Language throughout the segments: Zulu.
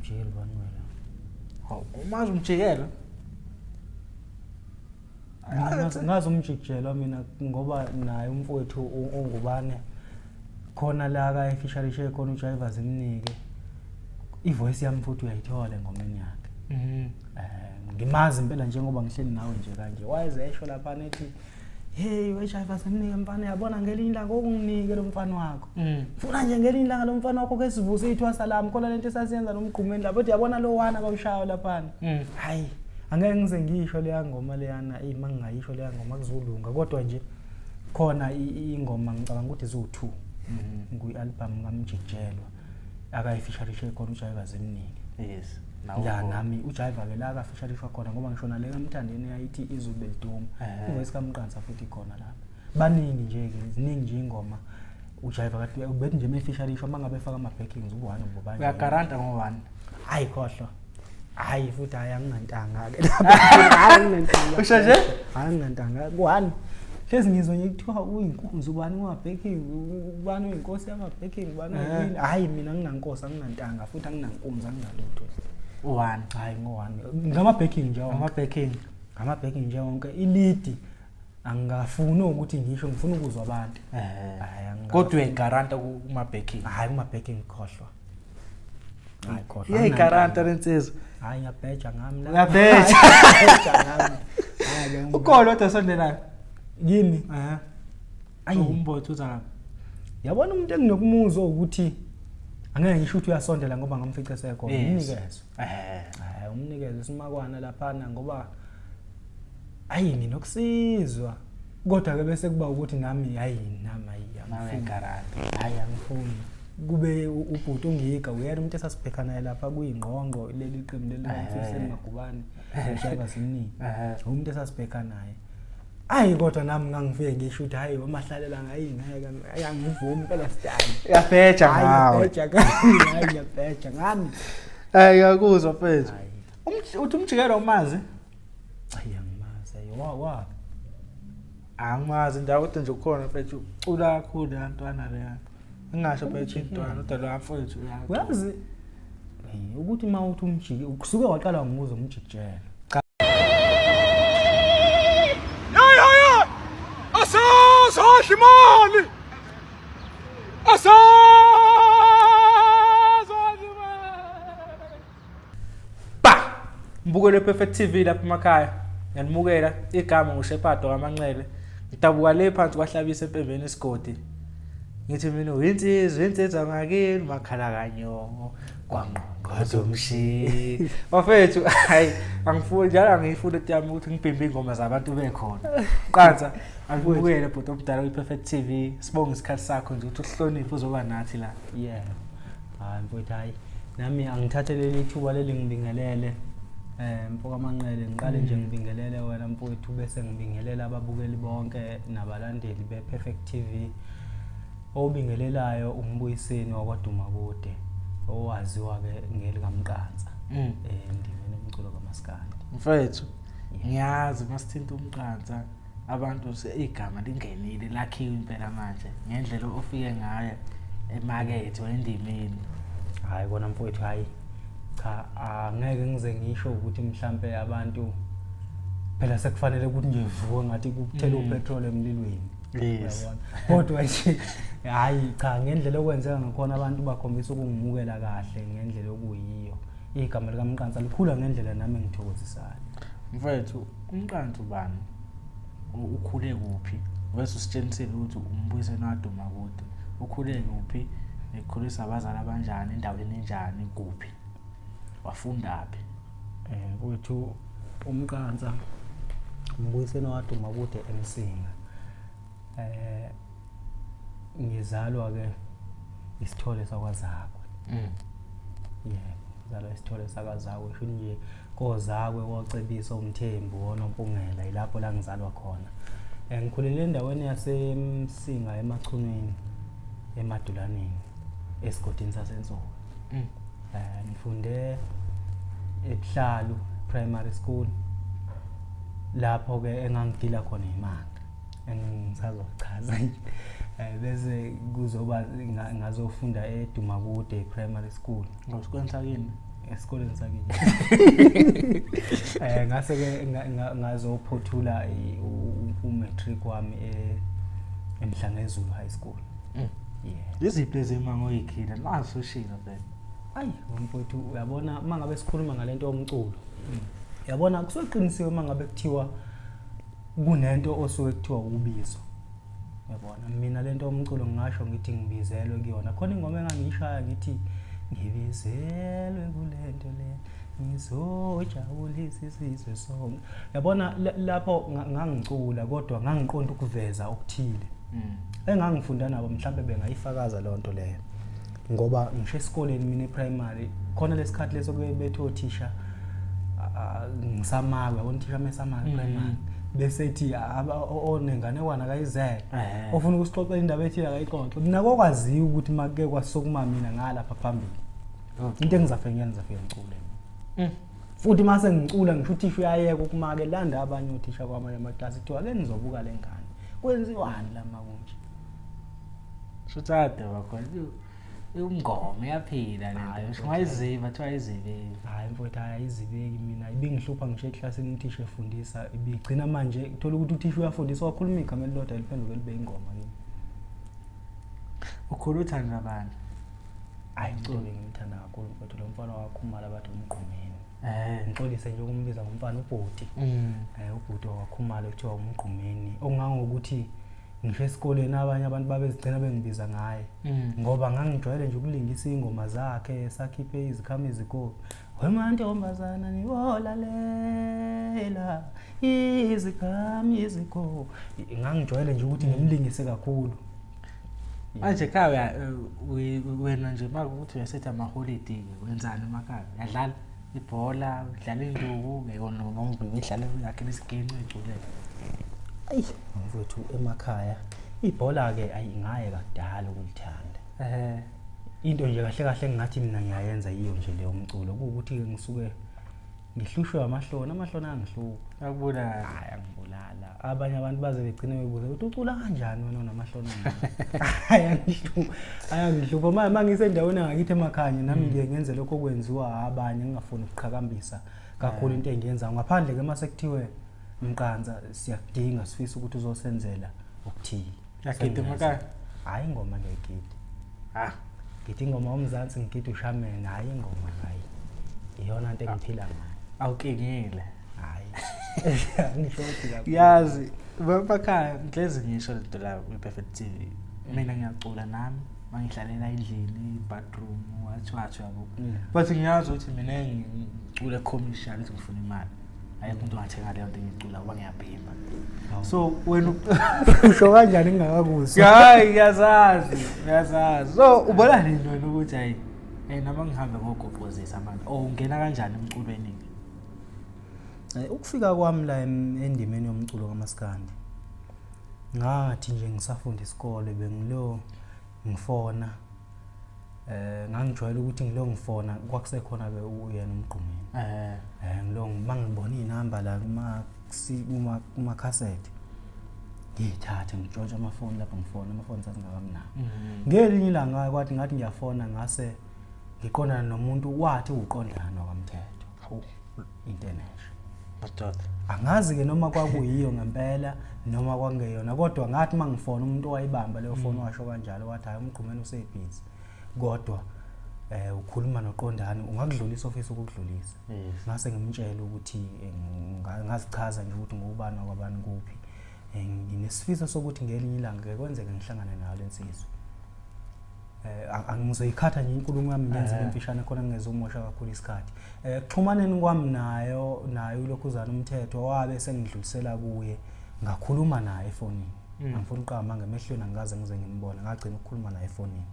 Umjikelo bani wena? Hawu, umazi umjikelo? Ngazi umjikijelwa mina ngoba naye umfowethu ongubane khona la ka efisharishe khona uJaiva zimnike ivoice yami futhi uyayithola engomeni yakhe. Ngimazi impela njengoba ngihleli nawe nje kanje. Wayeze esho lapha nethi hey weJaiva zimnike mfana, yabona ngelinye ilanga okunginike lo mfana wakho. Funa nje ngelinye ilanga lo mfana wakho ke sivuse ithwasa lami khona lento esasiyenza nomgqumeni lapho, uthi yabona lo wana abawushayo laphana. Hayi, angeke ngize ngisho leya ngoma leyana, eyi mangingayisho leya ngoma kuzolunga, kodwa nje khona ingoma ngicabanga ukuthi ziwu-2 kwi-album kaMjikijelwa akayifisharishe khona uJaiva Zimnike. Yes. Ya, nami uJaiva ke la akafisharishwa khona ngoba ngisho nale kaMthandeni yayithi izulu beliduma. Ivoice kaMqansa futhi ikhona lapha. Baningi nje ke, ziningi nje ingoma uJaiva kade ubethi nje mefisharishwa mangabe efaka ama backings ubu-one bobanje. Uyagaranta ngo-1? Hayi khohlwa. Hayi futhi hayi anginantanga ke. Hayi anginantanga. Usho nje? Hayi anginantanga. Ku-one. Hlezi ngizwa nje kuthiwa uyinkunzi ubani kuma-backing, ubani uyinkosi yama-backing, ubani uyini. Hayi mina anginankosi, anginantanga futhi anginankunzi, anginalutho. U-1. Hayi ngo-one. Ngama-backing nje wonke. Ngama-backing. Ngama-backing nje wonke. Ilidi angingafuni ukuthi ngisho, ngifuna ukuzwa abantu. Hayi, Kodwa uyayigaranta kuma-backing. Hayi kuma-backing khohlwa. Hayi khohlwa. Iyayigaranta lensizwa. Hayi ngiyabheja ngami la. Uyabheja. Ngiyabheja ngami. Hayi Ukhona kodwa osondelayo. Yini? Ayi umbotho uza ngaphi? Yabona umuntu enginokumuzwa ukuthi angeke ngisho ukuthi uyasondela ngoba ngamfice sekhona. Umnikezo. Hayi umnikezo simakwana laphana ngoba ayi nginokusizwa. Kodwa ke bese kuba ukuthi nami hayi nami hayi angifuni. Hayi angifuni. Kube ubhuti ungiga uyena umuntu esasibhekana naye lapha kuyingqongqo leli qembu leli lamfiseni Magubane ushaba simniki. Umuntu esasibhekana naye. Ayi kodwa nami ngangifike ngisho ukuthi hayi wamahlalela ngayi ngeke hayi angivumi phela style. Uyabheja ngawe. Uyabheja ngami, hayi ngiyabheja ngami. Hayi ngiyakuzwa mfethu. Uthi umjikelo umazi? Hayi angimazi, hayi wa. Angimazi indawo kodwa nje ukhona mfethu ucula kakhulu le ntwana leya. Ngingasho mfethu intwana kodwa lo mfethu uyacula. Uyazi ukuthi uma uthi umjiki kusuke waqala ngumuzo umjikijelo. Asazodla imali. Asazodla imali. Ba! Mbukelo Perfect TV lapha emakhaya. Ngiyanimukela igama nguShepherd kaManqele. Ngidabuka le phansi kwaHlabisa empembeni isigodi. Ngithi mina uyinsizwa, insizwa ngakini makhala kanyongo kwangqongqoza umshini. Bafethu hayi angifuni njalo angiyifuni into yami ukuthi ngibhimbe ingoma zabantu bekhona. Qansa angibukele bhuti omdala kwi-Perfect TV. Sibonge isikhathi sakho nje ukuthi uhloniphe uzoba nathi la. Yeah. Hayi mfowethu hayi nami angithathe leli thuba leli ngibingelele mfoka Manqele, ngiqale nje ngibingelele wena mfowethu bese ngibingelela ababukeli bonke nabalandeli be-Perfect TV. Obingelelayo uMbuyiseni wakwaDumakude owaziwa ke ngelikaMqansa endimeni umculo kaMaskandi. Mfowethu ngiyazi masithinta uMqansa abantu igama lingenile lakhiwe impela manje ngendlela ofike ngayo emakethe endimeni. Hayi kona mfowethu hayi cha angeke ngize ngisho ukuthi mhlambe abantu phela sekufanele ukuthi nje vuke ngathi kuthela upetrol emlilweni. Yes. Kodwa nje hayi cha ngendlela okwenzeka ngakhona abantu bakhombisa ukungimukela kahle ngendlela okuyiyo. Igama likaMqansa likhula ngendlela nami engithokozisayo. Mfowethu uMqansa ubani? Ukhule kuphi? Wese usitshenisile ukuthi uMbuyiseni waDumakude. Ukhule kuphi? Ekhulisa abazali abanjani, endaweni enjani, kuphi? Wafundaphi? Mfowethu uMqansa uMbuyiseni waDumakude eMsinga. Ngizalwa ke isithole sakwaZakwe. Yebo, ngizalwa isithole sakwaZakwe, sho nje koZakwe koCebisa uMthembu woNompungela ilapho la ngizalwa khona. Ngikhulele endaweni yaseMsinga eMachunwini eMadulaneni esigodini saseNsuku. Ngifunde eBuhlalu Primary School lapho ke engangidila khona imanga engisazochaza nje. Bese kuzoba ngazofunda eDumakude Primary School. Ngosikoleni sakini? Esikoleni sakini. Ngase ke ngazophothula u-matric wami eMhlangezulu High School. Yeah. Yiziphi lezi mango oyikhila? Naso ushilo vele. Ayi, mfowethu, uyabona uma ngabe sikhuluma ngalento yomculo. Uyabona kusuke kuqinisiwe uma ngabe kuthiwa kunento osuke kuthiwa ubizo. Uyabona mina lento yomculo ngingasho ngithi ngibizelwe kuyona. Khona ingoma engangiyishaya ngithi ngibizelwe kulento le ngizojabulisa isizwe sonke. Uyabona lapho ngangicula kodwa ngangiqonda ukuveza okuthile. Engangifunda nabo mhlambe bengayifakaza leyo nto leyo. Ngoba ngisho esikoleni mina e-primary khona lesikhathi leso kuye bethi othisha ngisamaka, yabona uthisha mesamaka e-primary bese ethi onenganekwana akayizele, ofuna ukusixoxela indaba ethile akayixoxe. Mina kwakwaziwa ukuthi makuke kwasukuma mina ngalapha phambili, into engizafike ngiyenze, ngizafike ngicule. Futhi uma sengicula ngisho uthisha uyayeka ukumaka, elanda abanye othisha kwamanye amaklasi, kuthiwa ake nizobuka le ngane kwenziwani lama kunje. Shuthi ade wakhona ingoma iyaphila le nto. Ngisho ungayiziba kuthiwa ayizibeki. Hhayi mfowethu, hhayi ayizibeki. Mina ibingihlupha ngisho eklasini uthisha efundisa, ibigcina manje uthola ukuthi uthisha uyafundisa wakhuluma igama elilodwa liphenduke libe ingoma kimi. Ukhula uthanda abantu. Hhayi umculo ngimthanda kakhulu mfowethu, lo mfana wakhumala bathi uMgqumeni. Ngixolise nje ukumbiza ngomfana ubhuti. Ubhuti wakhumala kuthiwa uMgqumeni. Okungangokuthi ngisho esikoleni abanye abantu babezigcina bengibiza ngaye. Ngoba ngangijwayele nje ukulingisa iy'ngoma zakhe, sakhiphe izikhama izikolo. Wemantombazana nibolalela izikhama izikolo. Ngangijwayele nje ukuthi ngimlingise kakhulu. Manje ekhaya wena nje makuthi uyasetha amaholidi wenzani emakhaya? Uyadlala ibhola, udlala induku, ngeke noma udlala yakhe lesiginci uyiculele. Ayi mfowethu emakhaya ibhola ke ayingaye kakudala ukulithanda. Into nje kahle kahle engingathi mina ngiyayenza yiyo nje leyo mculo, kuwukuthi ke ngisuke ngihlushwe amahloni, amahloni angihlupha. Akubulala. Hayi angibulala. Abanye abantu baze begcine bebuza ukuthi ucula kanjani wena unamahloni angaka. Hayi angihlupha. Ayangihlupha manje mangisendaweni ngakithi emakhaya nami ngiye ngenze lokho okwenziwa abanye, ngingafuni ukuqhakambisa kakhulu into engiyenzayo. Ngaphandle ke mase kuthiwe Mqansa siyakudinga, sifisa ukuthi uzosenzela okuthile. Uyagida emakhaya? Hayi ingoma ngiyayigida. Ngida ingoma uMzansi, ngigida ushameni, hayi ingoma hayi. Iyona into engiphila ngayo. Awukingile. Hayi. Angishodi kakhulu. Yazi, emakhaya ngihlezi ngisho lento la kwi-Perfect TV. Mina ngiyacula nami, mangihlalela endlini, bathroom, wathi wathi yabo. But ngiyazi ukuthi mina ngicule commercial ukuthi ngifuna imali. Ayikho umuntu ongathenga leyo nto engiyicula ngoba ngiyabhimba. So wena usho kanjani ngingakakuzwa? Hayi ngiyazazi, ngiyazazi. So ubona nini wena ukuthi hayi noma ngihambe ngogoqozisa manje or ungena kanjani emculweni? Ukufika kwami la endimeni yomculo kaMaskandi, ngathi nje ngisafunda isikole bengilo ngifona. Ngangijwayele ukuthi ngilo ngifona, kwakusekhona ke uyena uMgqumeni. Ngilo mangibona inamba la kuma cassette. Ngiyithathe ngitshontshe amafoni lapho ngifona, amafoni sasingakamnawo. Ngelinye ilanga kwathi ngathi ngiyafona ngase ngiqondana nomuntu wathi uqondana kwaMthetho. Hawu. International. Madoda. Angazi ke noma kwakuyiyo ngempela noma kwakungeyona, kodwa ngathi mangifona umuntu owayibamba leyo phone washo kanjalo wathi hayi uMgqumeni usebhizi. Kodwa ukhuluma noqondani ungakudlulisa ofisa ukukudlulisa. Ngase ngimtshela ukuthi ngazichaza nje ukuthi ngubani wakwabani kuphi. Nginesifiso sokuthi ngelinye ilanga ke kwenzeke ngihlangane nayo lensizwa. Angizoyikhatha nje inkulumo yami ngenze emfishane khona ngingezomosha kakhulu isikhathi. Ekuxhumaneni kwami nayo ulokhuzana uMthetho wabe sengidlulisela kuye, ngakhuluma naye efonini. Angifuni uqamba ngemehlweni, angikaze ngize ngimbone, ngagcina ukukhuluma naye efonini.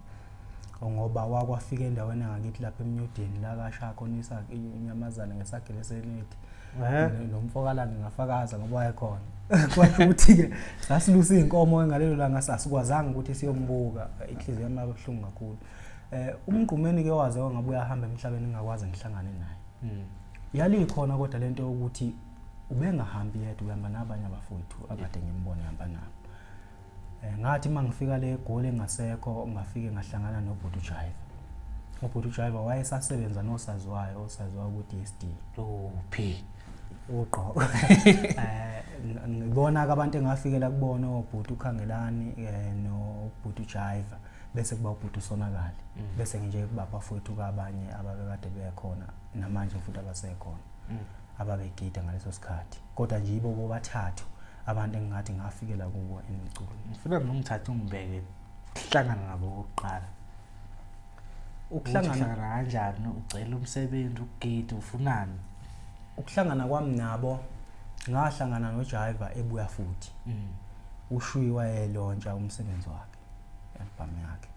Ngoba wakwafika endaweni yangakithi lapha emnyudeni la kasha khona inyamazane ngesagile senethi. Nomfokalanga ngingafakaza ngoba wayekhona. Kwasho ukuthi-ke sasilusa iy'nkomo ngalelo langa, sasikwazanga ukuthi siyombuka, inhliziyo yami yababuhlungu kakhulu. UMgqumeni-ke waze wangabe uyahamba emhlabeni ngingakwazi ngihlangane naye. Yalikhona kodwa lento yokuthi ubengahambi yedwa, uhamba nabanye abafowethu akade ngimbone ehamba nabo. Ngathi uma ngifika le eGoli engasekho, ngafike ngahlangana nobhuti uJaiva. Ubhuti uJaiva wayesasebenza nosaziwayo, osaziwayo ku-DSD. Luphi? Ugqoko. Ngibona-ke abantu engafikela kubona obhuti uKhangelani nobhuti uJaiva, bese kuba ubhuti uSonakali. Bese nje kuba abafowethu kabanye ababekade bekhona namanje futhi abasekhona. Ababegida ngaleso sikhathi. Kodwa nje yibo bobathathu abantu engingathi ngafikela kubo emculweni. Ngifuna ngingithathe ungibeke ukuhlangana nabo okokuqala. Ukuhlangana kanjani, ucela umsebenzi, ukugida, ufunani? Ukuhlangana kwami nabo, ngahlangana noJaiva ebuya futhi. Ushwi wayelontsha umsebenzi wakhe, album yakhe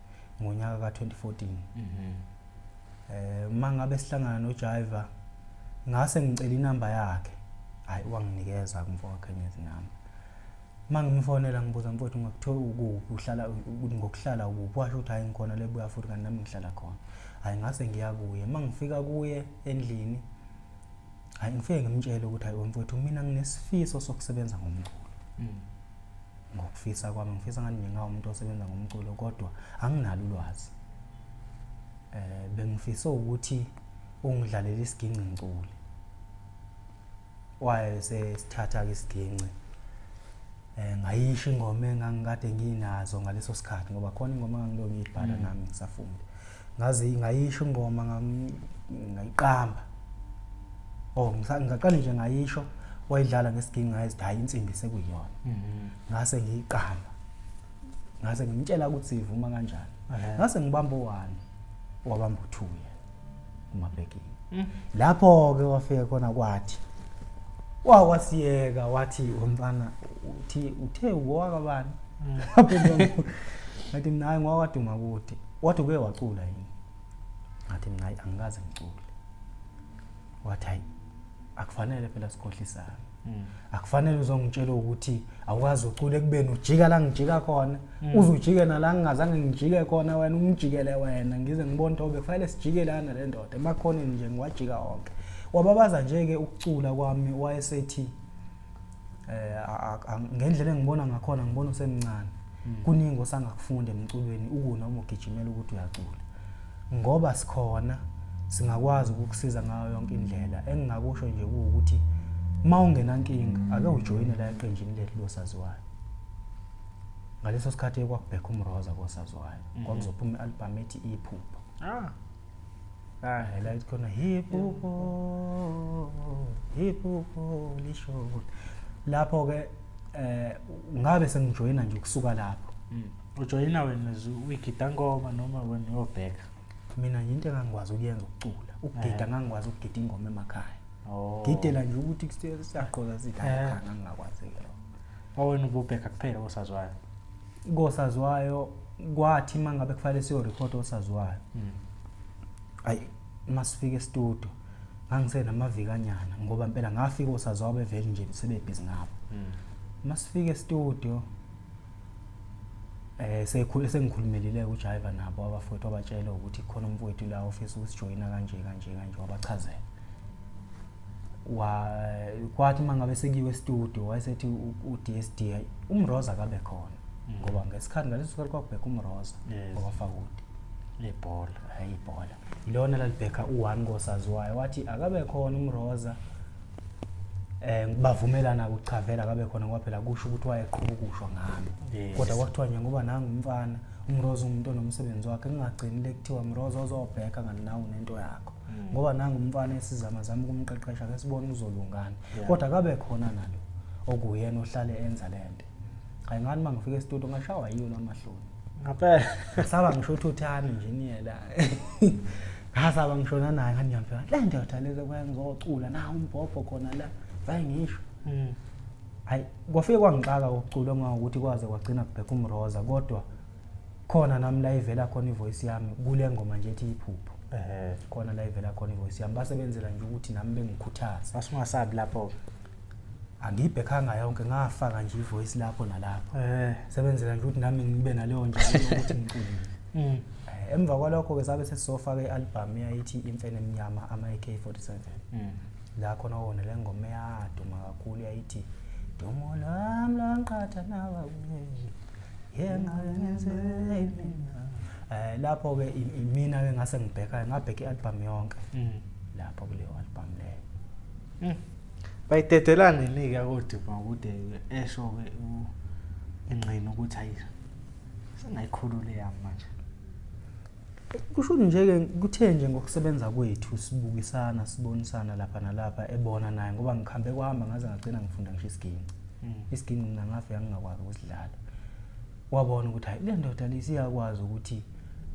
ngonyaka ka-2014. Mangabe sihlangana noJaiva ngase ngicela inamba yakhe. Hayi, wanginikeza kumfowethu Khenyeza inamba. Mangimfonela ngibuza, mfowethu ngakuthiwa ukuphi, uhlala ngokuhlala ukuphi? Washo ukuthi hayi ngikhona lebuya futhi kanti nami ngihlala khona. Hayi ngase ngiya kuye. Mangifika kuye endlini, hayi ngifike ngimtshele ukuthi hayi mfowethu mina nginesifiso sokusebenza ngomculo. Ngokufisa kwami ngifisa ngathi ngingawu umuntu osebenza ngomculo kodwa anginalo ulwazi. Bengifisa ukuthi ungidlalele isiginci ngicule. Waye sesithatha ke isiginci. Ngayisho ingoma engangikade nginazo ngaleso sikhathi ngoba khona ingoma engangilo ngiyibhala nami ngisafunda. Ngazi ngayisho ingoma ngayiqamba. Oh ngaqala nje ngayisho, wayidlala ngesiginci ngayithi hayi insimbi sekuyiyona. Ngase ngiyiqamba. Ngase ngimtshela ukuthi ivuma kanjani. Ngase ngibamba u1, wabamba u2 yena kumabhekini. Lapho ke wafika khona kwathi wasiyeka wathi umfana uthi uthe uwakabani. Ngathi mina hayi ngowakaduma kude. Wathi uke wacula yini? Ngathi mina hayi angikaze ngicule. Wathi hayi akufanele phela sikhohlisane. Akufanele uzongitshela ukuthi awukwazi ucula ekubeni ujika la ngijika khona. Uzujike nala ngingazange ngijike khona wena ungijikele wena ngize ngibone ukuthi bekufanele sijike lana le ndoda emakhoneni nje ngiwajika wonke. Wababaza nje ke ukucula kwami wayesethi ngendlela engibona ngakhona ngibona usemncane. Kuningi osangakufunda emculweni ukunoma ugijimela ukuthi uyacula. Ngoba sikhona singakwazi ukukusiza ngayo yonke indlela. Engingakusho nje ukuthi mawungenankinga ake ujoyine la eqenjini lethu losaziwayo. Ngaleso sikhathi kwakubhekha uMroza kosaziwayo. Kwakuzophuma i-album ethi Iphupho. La ithi khona iphupho, iphupho lisho. Lapho ke ngabe sengijoyina nje ukusuka lapho. Ujoyina wena uyigida ngoma noma wena uyobheka? Mina nje into engangikwazi ukuyenza ukucula. Ukugida ngangikwazi ukugida ingoma emakhaya. Gidela nje ukuthi siyaqoza sithi hayi ngangingakwazi ke lokho. Wena ububheka kuphela kosaziwayo? Kosaziwayo kwathi mangabe kufanele siyorecord osaziwayo. Ayi masifika e-studio ngangisenamavikanyana ngoba impela ngafika osaziwayo bevele nje sebebhizi ngabo. Masifika e-studio sengikhulumelile uJaiva nabo abafowethu abatshela ukuthi khona umfowethu la ofisa ukusijoyina kanje kanje kanje wabachazela. Kwathi mangabe sekuyiwe e-studio wayesethi u-DSD uMroza kabe khona ngoba ngesikhathi ngaleso sikhathi kwakubheka uMroza wakwaFakude. Ibhola, hayi ibhola. Ilona lalibheka u1 kosaziwayo wathi akabe khona uMroza. Bavumelana ukuchavela akabe khona ngoba phela kusho ukuthi wayeqhuba ukusho ngami. Kodwa kwakuthiwa nje ngoba nangu umfana uMroza umuntu onomsebenzi wakhe kungagcini le kuthiwa Mroza ozobheka kanti nawe unento yakho. Ngoba nangu umfana esizama zama ukumqeqesha ke sibone uzolungana. Kodwa akabe khona nalo okuyena ohlale enza lento. Hayi ngani mangifika e-studio ngashawa yiyo lamahloni. Ngempela. Ngasaba ngisho uthuthani nje niyela. Ngasaba ngishona naye ngathi ngiyamfika. Le ndoda lezi kuya ngizocula na umbhobho khona la. Vaye ngisho. Hayi kwafike kwangixaka ukucula ngokuthi kwaze kwagcina kubheka uMroza kodwa khona nami la ivela khona ivoice yami kule ngoma nje ethi Iphupho. Khona la ivela khona ivoice yami basebenzela nje ukuthi nami bengikhuthaze. Wasungasabi lapho. Angiyibhekhanga yonke ngafaka nje ivoice lapho nalapho. Sebenzela nje ukuthi nami ngibe naleyo nje ukuthi ngiculile. Emva kwalokho ke sabe sesizofaka ialbum eyayithi Imfene Emnyama ama AK47. La khona wona le ngoma eyaduma kakhulu yayithi Dumo lami lanqatha nawe. Yengabe ngenze mina. Lapho ke imina ke ngase ngibheka ngabheka i-album yonke lapho kuleyo album leyo. Bayidedela nini-ke koDimakude esho-ke ingqina ukuthi hayi sengayikhulula eyami manje. Kusho nje-ke kuthe nje ngokusebenza kwethu sibukisana sibonisana lapha nalapha ebona naye ngoba ngikhambe kwahamba ngaze ngagcina ngifunda ngisho isiginci. Isiginci mina ngafika ngingakwazi ukusidlala. Wabona ukuthi hayi le ndoda le isiyakwazi ukuthi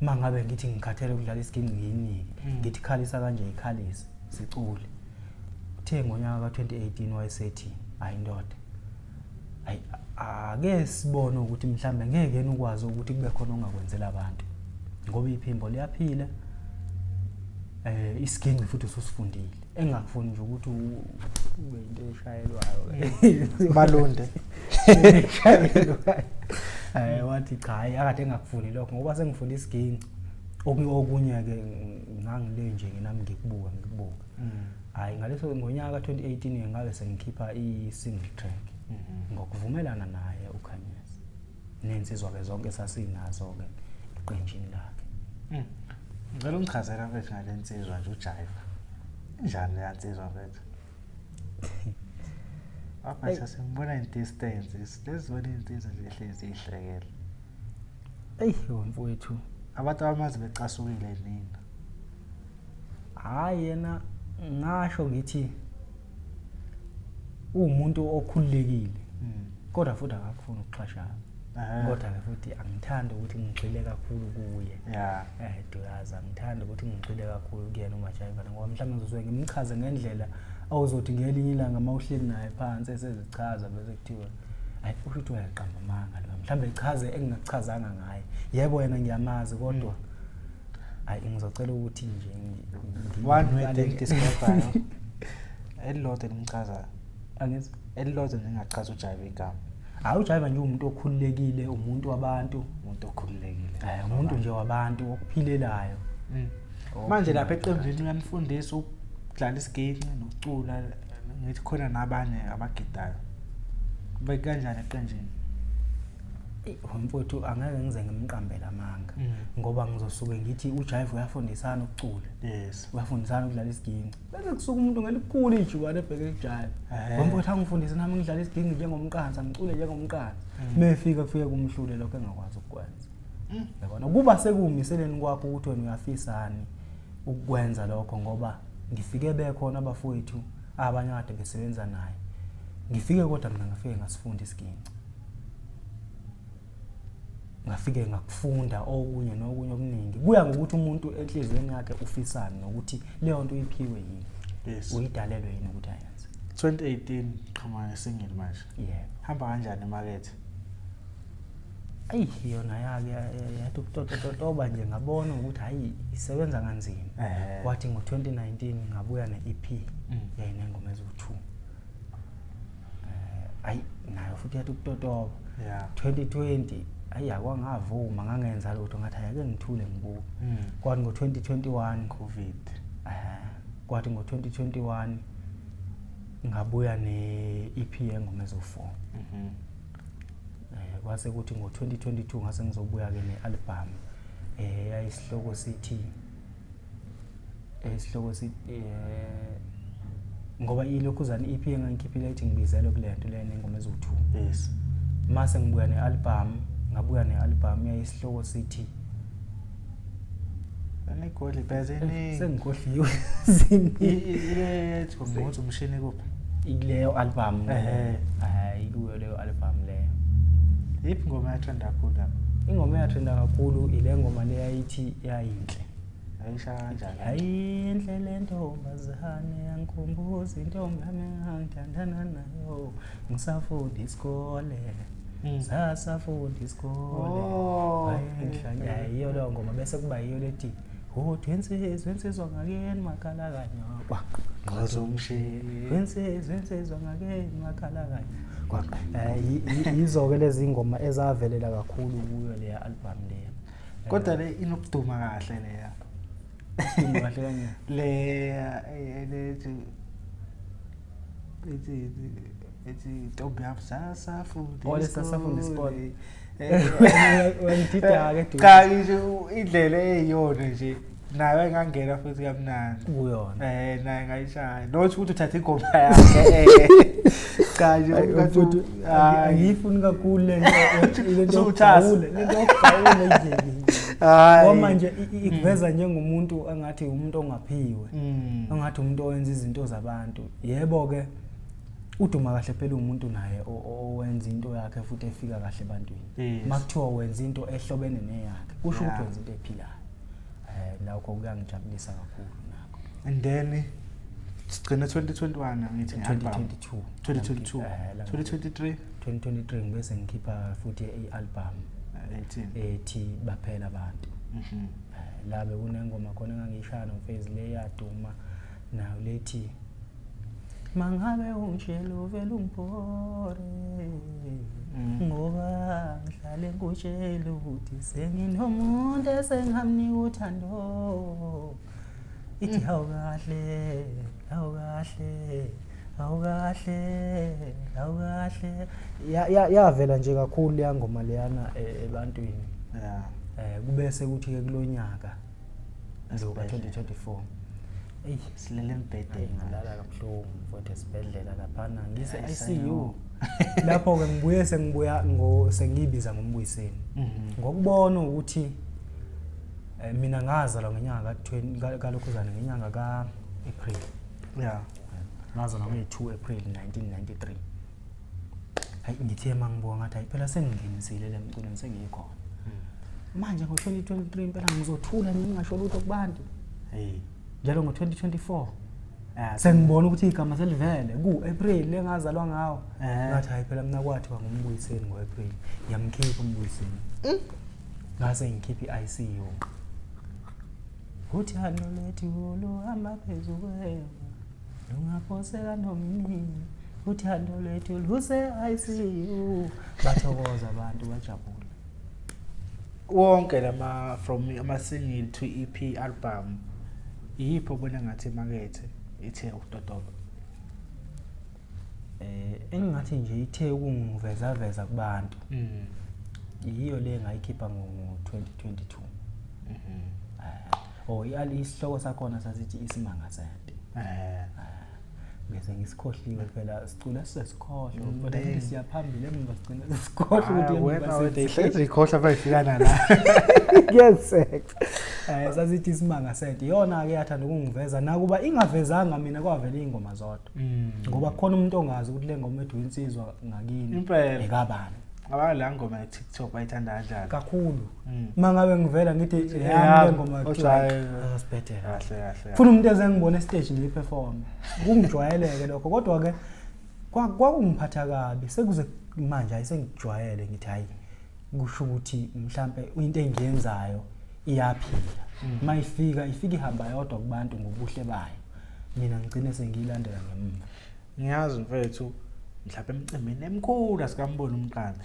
uma ngabe ngithi ngikhathele ukudlala isiginci ngiyinike, ngithi khalisa kanje ikhalise sicule. Uthe ngonyaka ka-2018 wayesethi hayi ndoda, hayi ake sibone ukuthi mhlambe ngeke yena ukwazi ukuthi kube khona ongakwenzela abantu ngoba iphimbo liyaphila, isiginci futhi ususifundile. Engingakufuni nje ukuthi ube into eshayelwayo. Malunde. Wathi cha hayi akade engakufuni lokho ngoba sengifunda isiginci. Okunye ke ngangile nje nami ngikubuka ngikubuka. Hayi ngaleso ngonyaka ka-2018 ngabe sengikhipha i-single track ngokuvumelana naye uKhanyezi. Nensizwa ke zonke sasinazo ke eqenjini lakhe. Ngicela ungichazele mfethu ngale nsizwa nje uJaiva. Injani le nsizwa mfethu? Apha sasimbona in distance, lezibona insizwa nje ehlezi ihlekela. Eyi mfowethu. Abantu abamazi becasukile nina. Hayi yena ngasho ngithi uwumuntu okhululekile. Kodwa futhi akakufuni ukuxhashana. Kodwa ke futhi angithandi ukuthi ngigxile kakhulu kuye. Duyazi angithandi ukuthi ngigxile kakhulu kuyena uMajaiva ngoba mhlawumbe ngizosuke ngimchaze ngendlela awuzothi ngelinye ilanga mawuhleli naye phansi esezichaza bese kuthiwa hayi usho ukuthi uyaqamba amanga lo, mhlawumbe echaze engingakuchazanga ngaye. Yebo yena ngiyamazi kodwa hayi ngizocela ukuthi nje one word engidescribe-ayo elilodwa elimchazayo. Angizwa. Elilodwa nje engingachaza uJaiva igama. Hayi uJaiva nje umuntu okhululekile, umuntu wabantu. Umuntu okhululekile. Umuntu nje wabantu okuphilelayo. Manje lapha eqenjini uyanifundisa ukudlala isiginci nokucula, ngithi khona nabanye abagidayo. Kube kanjani eqenjini? Mfowethu angeke ngize ngimqambele amanga ngoba ngizosuke ngithi uJaiva uyafundisana ukucula. Uyafundisana ukudlala isiginci. Bese kusuka umuntu ngelikhulu ijubane ebheke kuJaiva. Mfowethu angifundise nami ngidlala isiginci njengomqansa, ngicule njengomqansa. Mefika kufike kumhlule lokho engakwazi ukukwenza. Yabona kuba sekuwumiseleni kwakho ukuthi wena uyafisani ukukwenza lokho ngoba ngifike bekhona abafowethu abanye kade besebenza naye. Ngifike kodwa mina ngafike ngasifunda isiginci. Ngafike ngakufunda okunye nokunye okuningi. Kuya ngokuthi umuntu enhliziyweni yakhe ufisani nokuthi leyo nto uyiphiwe yini. Uyidalelwe yini ukuthi ayenze. 2018 qhamuka ngesingle manje. Yebo. Hamba kanjani emakethe? Ayi yona yake yathi ukutototoba nje ngabona ukuthi hayi isebenza kanzima. Kwathi ngo-2019 ngabuya ne-EP yayinengoma eziwu-2. Ayi nayo futhi yathi ukutotoba. 2020 ayi akwangavuma ngangenza lutho ngathi ayake ngithule ngibuke. Kwathi ngo-2021 COVID. Kwathi ngo-2021 ngabuya ne-EP yengoma eziwu-4. Kwase kuthi ngo-2022 ngase ngizobuya ke ne-album yayisihloko sithi isihloko sithi ngoba ilokhuzana i-EP engangikhiphile ethi ngibizelwe kule nto le nengoma eziwu-2. Mase ngibuya ne-album, ngabuya ne-album yayisihloko sithi Angigoli bhezini. Sengikhohliwe. Ilethu ngokuthi umshini kuphi? Ikuleyo album. Ikuyo leyo album leyo. Yiphi ingoma eyatrenda kakhulu lapha? Ingoma eyatrenda kakhulu ile ngoma le yayithi yayinhle. Ayisha kanjani? Yayinhle le ntombazane yangikhumbuza intombi yami engangithandana nayo ngisafunda isikole. Sasafunda isikole. Wayengihla yiyo leyo ngoma bese kuba yiyo lethi uthi insizwa insizwa ngakeni makhala kanyokwa. Ngozomshini. Insizwa insizwa ngakeni makhala kanyokwa. Yizo-ke lezi ngoma ezavelela kakhulu kuyo leya album leya. Kodwa le inokuduma kahle leya. Iduma kahle kanye. Le lethi ethi ethi intombi yami sasafunda Oh, le sasafunda isikole. Wangidida-ke Dudu. Cha ngisho indlela eyiyona nje nayo engangena futhi kamnandi. Kuyona. Eh naye ngayishaya. Not ukuthi uthathe ingoma yakhe eh. Cha nje Ayi, ungathi mfowethu, hayi. angiyifuni kakhulu le nto le nto Usuwuthasa. yokugawula, le nto yokugawula nje. Hayi. Ngoba manje ikuveza njengomuntu engathi umuntu ongaphiwe. Engathi umuntu owenza izinto zabantu. Yebo ke uduma kahle phela umuntu naye owenza into yakhe futhi efika kahle ebantwini. Makuthiwa wenza into ehlobene neyakhe, kusho ukuthi wenza into ephilayo. Lokho kuyangijabulisa kakhulu nakho. And then sigcine 2021 ngithi nge-album. 2022. 2022. 2023. 2023 ngibe sengikhipha futhi i-album 18. Ethi baphela abantu. La bekunengoma khona engangiyishaya noMfezi le yaduma nayo lethi mangabe ungitshela uvele ungibhore ngoba ngihlale ngikutshela ukuthi senginomuntu esengamnika uthando. Ithi awukahle, awukahle, awukahle, awukahle. Yavela nje kakhulu leya ngoma leyana ebantwini. Kube sekuthi ke kulonyaka lo ka 2024. Eyi, Silele embhedeni. Ngalala kabuhlungu mfowethu esibhedlela laphana ngise Hayi, ICU. sayo. Lapho ke ngibuye sengibuya ngo sengibiza ngombuyiseni. Ngokubona ukuthi mina ngazalwa ngenyanga ka twenty, kalokhuzana ngenyanga ka April. Ngazalwa nge-2 April 1993. Hayi ngithe mangibuka ngathi hayi phela sengingenisile le mculweni sengikhona. Manje ngo 2023 impela ngizothula ngingasho lutho kubantu. Hey. Njalo ngo 2024. Sengibona ukuthi igama selivele ku April lengazalwa ngawo. Ngathi hayi phela mina kwathiwa ngumbuyiseni ngo April. Ngiyamkhipha umbuyiseni. Ngase ngikhipha i-ICU. Uthando lwethu luhamba phezu kwema. Lungaphoseka noma nini. Uthando lwethu luse ICU. Bathokoza abantu bajabula. Wonke lama from ama single to EP album iyiphi obona ngathi emakethe ithe ukudodoba? Engingathi nje ithe ukungiveza veza kubantu. Yiyo le engayikhipha ngo 2022. Oh, isihloko sakhona sasithi isimanga sente. Bese ngisikhohliwe phela sicula sisesikhohlwa, kodwa futhi siyaphambili emva sigcina sesikhohlwa ukuthi Hayi, emva wena wena sesikhohlwa. ihlezi ikhohlwa bayifika nala. Kuyenzeka. Sasithi isimanga sente. Iyona ke yathanda ukungiveza nakuba ingavezanga mina kwavela ingoma zodwa. Ngoba khona umuntu ongazi ukuthi le ngoma ethi insizwa ngakini. Impela. Ekabani. Ngoba la ngoma ye TikTok bayithanda kanjani? Kakhulu. Mangabe ngivela ngithi Yeah, yami le ngoma kuthiwa ojwayele. asibhedela. Kahle, kahle, kahle. Funa umuntu eze ngibone stage ngiyiperform. Kungijwayeleke lokho kodwa ke kwakungiphatha kabi sekuze manje ayisengijwayele ngithi hayi kusho ukuthi mhlambe into engiyenzayo iyaphila. Mayifika ifika ihamba yodwa kubantu ngobuhle bayo. Mina ngigcine sengiyilandela ngemuva. Ngiyazi mfethu mhlawumbe emcimbini emkhulu asikamboni umqansi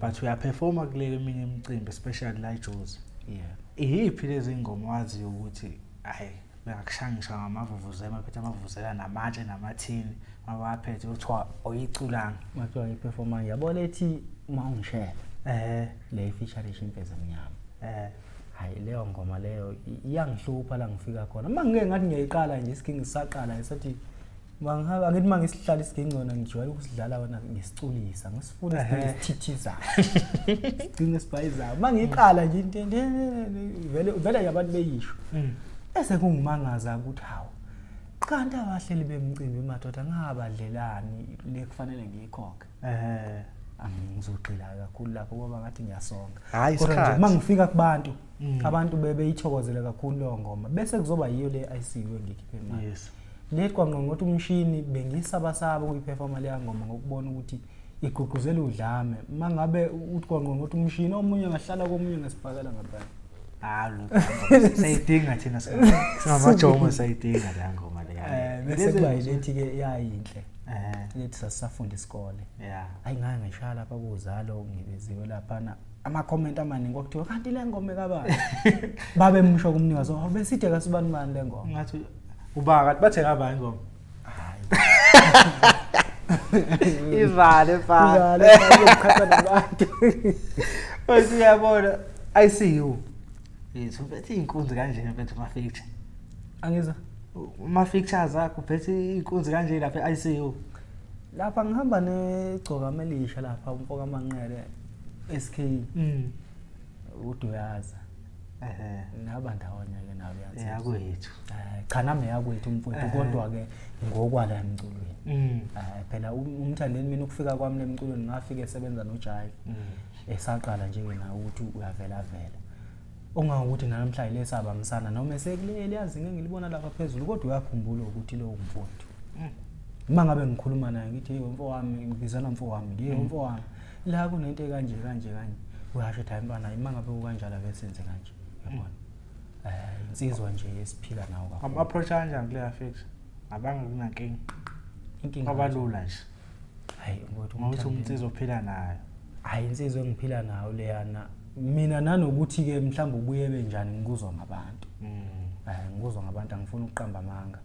but uyaperforma kule eminye imicimbi especially la eJozi. Iyiphi lezi ngoma waziyo ukuthi hayi bengakushangisha ngamavuvuzela baphethe amavuvuzela namatshe namathini mabaphethe kuthiwa oyiculanga. Makuthiwa ngiperforma yabo lethi uma ungishela. Le feature imfezi emnyama. Hayi leyo ngoma leyo iyangihlupha la ngifika khona. Uma ngike ngathi ngiyayiqala nje isiginci sisaqala ngisathi mangihamba ngithi mangisihlala isiginci wena ngijwayele ukusidlala wena ngisiculisa ngisifuna isiginci esithithizayo. Isiginci esibhayizayo. Mangiyiqala nje into vele vele nje abantu beyisho. Bese kungimangaza ukuthi hawu kanti abahleli bemcimbi madoda ngabadlelani le kufanele ngiyikhokhe. Angizogxila kakhulu lapho ngoba ngathi ngiyasonga. Hayi, Kodwa nje isikhathi. mangifika kubantu, abantu bebeyithokozele kakhulu leyo ngoma bese kuzoba yiyo le ICU engikhiphe manje. Lethi kwangqongqotha umshini bengisabasaba ukuyiperforma leya ngoma ngokubona ukuthi igqugquzela udlame. Mangabe uthi kwangqongqotha umshini omunye angahlala komunye ngesibhakela ngempela. Hayi, lokho sayidinga thina singamajongo sayidinga leya ngoma leya. Bese kuba yilethi ke yayinhle. Lethi sasisafunda isikole. Hayi ngake ngishaya lapha kuzalo ngibiziwe laphana. Ama comment amaningi kwakuthiwa kanti le ngoma ekabani. Babe msho kumnikazi, oh beside kasibani bani le ngoma. Ngathi uba kanti bathe kabani ingoma? Hayi. Ivale mfana. Ivale mfana, nabantu. Mfethu uyabona ICU. Yethu uphethe iy'nkunzi kanje mfethu ma-feature. Angizwa. Ma-features akho uphethe iy'nkunzi kanje lapha e-ICU. Lapha ngihamba negcokama elisha lapha umfo kaManqele SK uDuyaza. Ehhe. Naba ndawonye ke nawe uyazi. Eyakwethu. Cha nami yakwethu umfowethu kodwa ke ngokwala emculweni. Phela uMthandeni mina ukufika kwami lemculweni ngafika esebenza noJive. Esaqala nje ke nawe ukuthi uyavela vela. Ongangokuthi namhlanje lesabambisana noma esekuleli yazi ngeke ngilibona lapha phezulu kodwa uyakhumbula ukuthi lo umfowethu. Uma ngabe ngikhuluma naye ngithi hey mfo wami ngibizana mfo wami ngiye mfo wami la kunento ekanje kanje kanje uyasho ethi hayi mntwana uma ngabe kukanjalo ake senze kanje uyabona. Insizwa nje esiphila nawo kakhulu. Am-approach kanjani kuleya feature? Abange kunankinga. Inkinga Kwabalula nje. Hayi ngokuthi Ngokuthi uMnsizwa ophila nayo. Hayi insizwa engiphila nayo leyana mina nanokuthi ke mhlawumbe ubuye benjani ngikuzwa ngabantu. Ngikuzwa ngabantu angifuni ukuqamba amanga.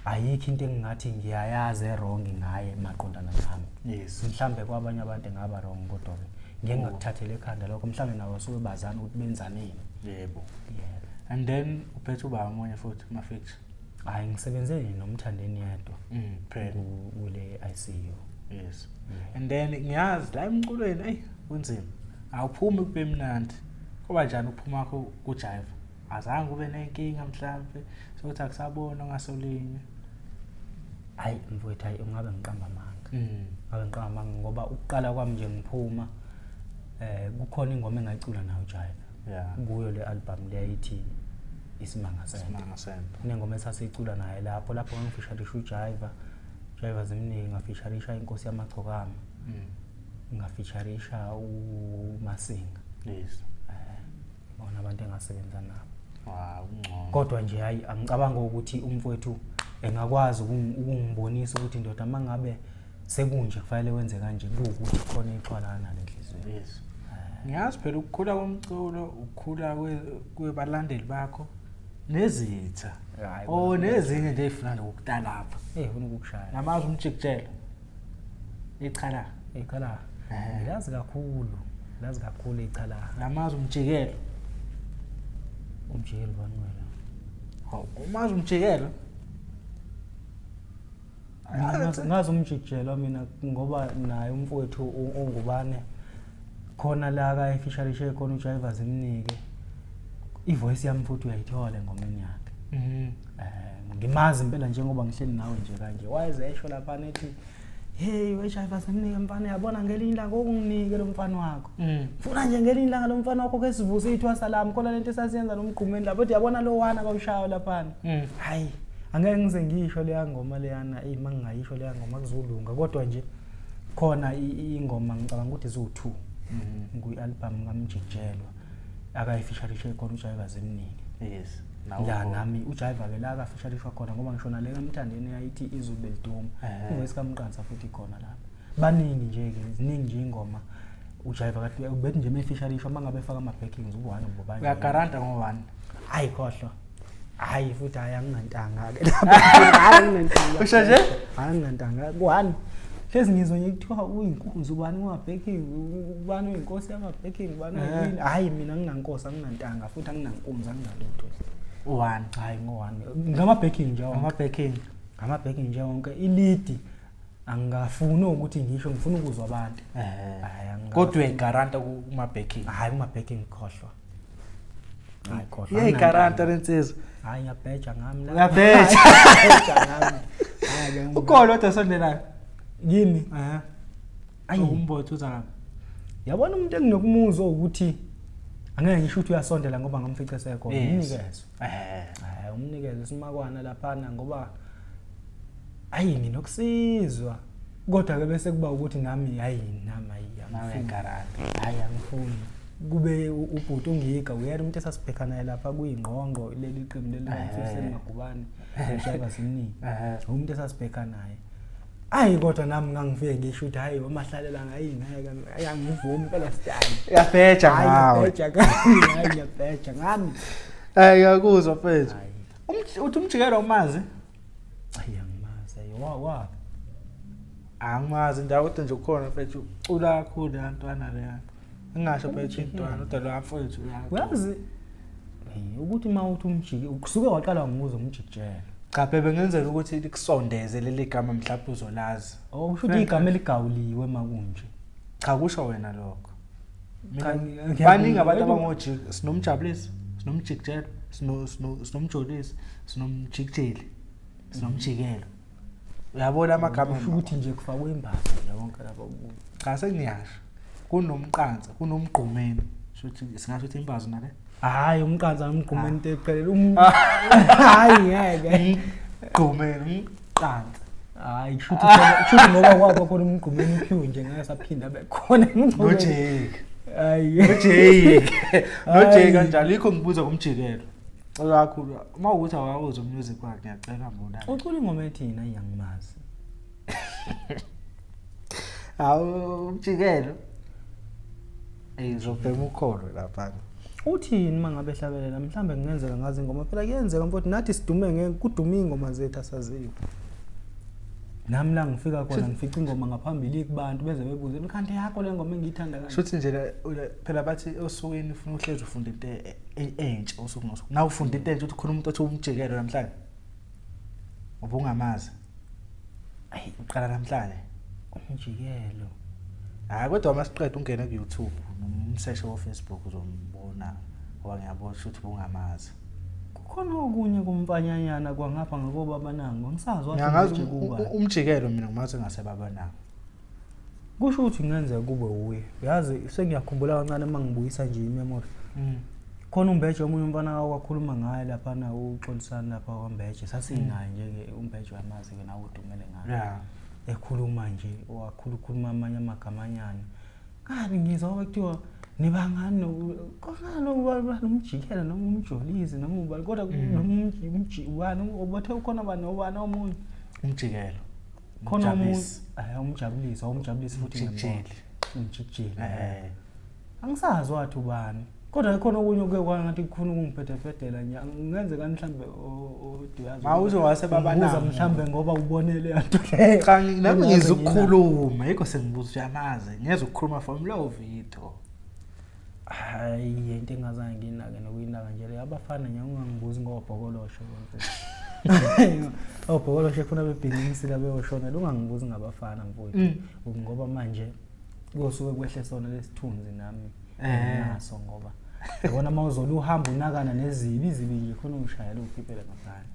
Ayikho into engingathi ngiyayazi e-wrong ngaye maqondana nami. Yes. Mhlambe kwabanye abantu engaba wrong kodwa ke ngeke ngakuthathele ekhanda lokho mhlambe nawo suke bazana ukuthi benzaneni. Yebo. Yebo. And then uphethe ubaba omunye futhi ma-feature. Hayi ngisebenze noMthandeni yedwa. Phela. Kule ICU. Yes. And then ngiyazi la emculweni ey kunzima. Awuphumi kube mnandi. Kuba njani ukuphuma kwakho kujive? Azange ube nenkinga mhlambe sokuthi akusabona ngasolinye. Hayi mfowethu hayi ungabe ngiqamba amanga. Ngabe ngiqamba amanga ngoba ukuqala kwami nje ngiphuma kukhona ingoma engayicula nayo Jive. Yeah. Kuyo le album le ayithi Isimanga Sempo. Isimanga Sempo. Kunengoma esasicula naye lapho lapho ngangifisharisha uJive. Jive zimningi ngafisharisha inkosi yamagcokama. Ngafisharisha uMasinga. Yes. Bona abantu engasebenza nabo. Wow, ungcono. Kodwa nje hayi angicabanga ukuthi umfowethu engakwazi ukungibonisa ukuthi ndoda mangabe sekunje kufanele wenze kanje kuwukuthi khona ixhwalana lenhliziyo. Yes. Ngiyazi phela ukukhula komculo, ukukhula kwebalandeli bakho nezitha. Hayi, Oh nezinye nje ezifuna nje ukutalapha. Ufuna ukukushaya. Namazi umjikijelo. Ichala. Ichala. Ngilazi kakhulu. Ngilazi kakhulu ichala. Namazi umjikelo. Umjikelo bani wena? Hawu, umazi umjikelo? Ngazi umjikijelo mina ngoba naye umfowethu ongubane khona la ka efisharishe khona uJive zimnike ivoice yami futhi uyayithola engomeni yakhe. Ngimazi impela njengoba ngihleli nawe nje kanje. Wayezesho lapha nethi hey weJive zimnike mfana yabona ngelinye ilanga okunginike lo mfana wakho. Funa nje ngelinye ilanga lo mfana wakho ke sivuse ithwasa lami khona lento esasiyenza nomgqumeni lapho ethi yabona lo wana bawushaya lapha. Hayi angeke ngize ngisho leya ngoma leyana mangingayisho leya ngoma kuzolunga kodwa nje khona ingoma ngicabanga ukuthi ziwu2 kuyi-album kaMjikijelwa akayifisharishe khona uJive zimnike. Yes. La nami uJive ke la akafisharishwa khona ngoba ngisho nale kaMthandeni yayithi izulu beliduma. Ivoice kaMqansa futhi khona lapha. Baningi nje ke ziningi nje ingoma uJive kade ubethi nje mefisharishwa mangabe efaka ama backings u1 ubobanje. Uyagaranta ngo1. Hayi khohlwa. Hayi futhi hayi anginantanga ke lapha. Hayi anginantanga. Usho nje? Hayi anginantanga. Ku1. Hlezi ngizwe nje kuthiwa uyinkunzi ubani uma-backing, ubani uyinkosi yama-backing, ubani uyini. Hayi mina nginankosi anginantanga futhi anginankunzi anginalutho. U1. Hayi ngo1. Ngama-backing nje wonke. Ngama-backing. Ngama-backing nje wonke. I-lead angafuni ukuthi ngisho ngifuna ukuzwa abantu. Hayi Kodwa uyayigaranta kuma-backing. Hayi kuma-backing khohlwa. Hayi khohlwa. Iyayigaranta lensizwa. Hayi ngiyabheja ngami la. Uyabheja. Ngiyabheja ngami. Hayi Ukhona kodwa osondelayo. Yini? Ayi umbotho uza ngaphi? Yabona umuntu enginokumuzwa ukuthi angeke ngisho ukuthi uyasondela ngoba ngamfice sekhona. Umnikezo. Umnikezo simakwana laphana ngoba ayi nginokusizwa. Kodwa ke bese kuba ukuthi nami hayi nami hayi angifuni. Hayi angifuni. Kube ubhuti ungiga uyena umuntu esasibhekana naye lapha kuyingqongqo leli qembu leli lamfiseni Magubane. Ushaya simningi. Umuntu esasibhekana naye. Ayi kodwa nami ngangifike ngisho ukuthi hayi umahlalela ngayi ngeke ayangivumi impela style. Uyabheja ngawe. Uyabheja ngami, hayi ngiyabheja ngami. Hayi ngiyakuzwa mfethu. Uthi umjikelo umazi? Hayi angimazi. Wa wa. Angimazi indawo kodwa nje ukhona mfethu ucula kakhulu leya ntwana leya. Ngingasho mfethu intwana kodwa lo mfethu uyacula. Uyazi ukuthi uma uthi umjiki kusuke waqala ngibuza umjikijelo. Cha bebe ngenzela ukuthi likusondeze leli gama mhlawumbe uzolazi. Oh kusho ukuthi igama eligawuliwe makunje. Cha kusho wena lokho. Cha, Mina ngiyakuzwa. baningi abantu abangojik sinomjabulisi, sinomjikijelo, sinomjolisi, sinomjikijeli, sinomjikelo. Uyabona amagama Kusho ukuthi nje kufakwe imbazo nje wonke lapha kubo. Cha sengiyasho. Kunomqansa, kunomgqumeni. Shuthi singasho ukuthi imbazo nale. Hayi umqansa umgqumeni into eqhelele. Hayi ngeke. Umgqumeni, umqansa. Hayi kusho ukuthi kusho ngoba kwaba khona umgqumeni uphiwe nje ngeke saphinda abe khona emgqumeni. NoJake. Hayi. NoJake. NoJake Hayi. kanjalo yikho ngibuza ngomjikelo. Cela kakhulu. Uma ukuthi awawuzwa umusic wakhe ngiyacela mbona. Ucula ingoma ethina ayi angimazi. Hawu umjikelo. Ey ngizobhema ukholo lapha. Uthini uma ngabe ehlabelela mhlambe kungenzeka ngazi ingoma phela kuyenzeka mfowethu nathi sidume ngeke kudume ingoma zethu asaziwe. Nami la ngifika khona ngifica ingoma ngaphambili kubantu beze bebuze kanti yakho le ngoma engiyithanda kanje. Shuthi nje phela bathi osukwini ufuna uhlezi ufunda into entsha usuku nosuku. Na ufunda into entsha uthi khona umuntu othi umjikelo namhlanje. Ubungamazi. Ayi Uqala namhlanje. umjikelo. Hayi kodwa masiqeda ungene ku YouTube noma umseshe wo Facebook uzombona ngoba ngiyabona ukuthi ubungamazi. Kukhona okunye kumfanyanyana kwangapha ngakobaba nangu angisazi wathi Ngiyangazi umjike ubani. umjikelo mina ngimazi ngasebabananga. Kusho ukuthi kungenzeka kube uye. Uyazi sengiyakhumbula kancane uma ngibuyisa nje imemory. Khona uMbeje omunye umfana wakhuluma ngaye laphana uXolisani lapha kwaMbeje sasinaye nje ke uMbeje wamazi ke nawe udumele ngaye. Yeah. Ekhuluma nje wakhuluma amanye amagamanyana. Ngabe ngizwa ngoba kuthiwa nibangani kongalo nomjikela noma umjolisi noma ubani kodwa ubani obathe ukhona bani obani omunye Umjikelo. khona omunye Umjabulisi. hayi umjabulisi awumjabulisi futhi Umjikijeli. ngiyambona. Umjikijeli. Eh. Angisazi wathi ubani kodwa khona okunye okuke kwangathi kufuna ukungibhedebhedela nje kungenzeka mhlambe oduyazi Mawuze wasebabananga. mhlambe ngoba ubone le nto leyo Cha nami Engaze ngizwa nginayo. ukukhuluma yikho sengibuza ukuthi uyamazi ngiyeza ukukhuluma from lowo video. Hayi into engazange ngiyinake nokuyinaka nje le abafana nje ungangibuzi ngobhokolosho mfowethu. Obhokolosho funa bebhizinisile beyoshona ungangibuzi ngabafana mfowethu ngoba manje kuyosuke kwehle sona lesithunzi nami naso ngoba yabona uma uzola uhamba unakana nezibi izibi nje khona ungishayela ukhiphele ngaphandle.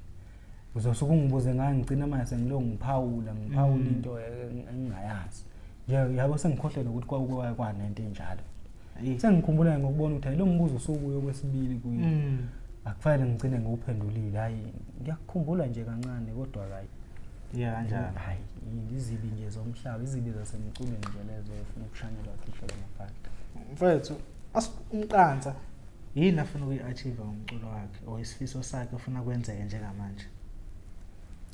Uzosuke ungibuze ngayo ngigcina manje sengilo ngiphawula into engingayazi. Nje yabo sengikhohlwe nokuthi kwakuke kwanento enjalo. Sengikhumbula ngokubona ukuthi hayi lo mbuzo usubuye okwesibili kuye. Akufanele ngigcine ngiwuphendulile hayi ngiyakukhumbula nje kancane kodwa hayi. Yeah kanjalo. Hayi izibi nje zomhlaba izibi zasemculweni nje lezo efuna ukushanyelwa khishwe ngaphandle. Mfethu umqansa yini afuna ukuyi-achieve ngomculo wakhe or isifiso sakhe ufuna kwenzeke njengamanje?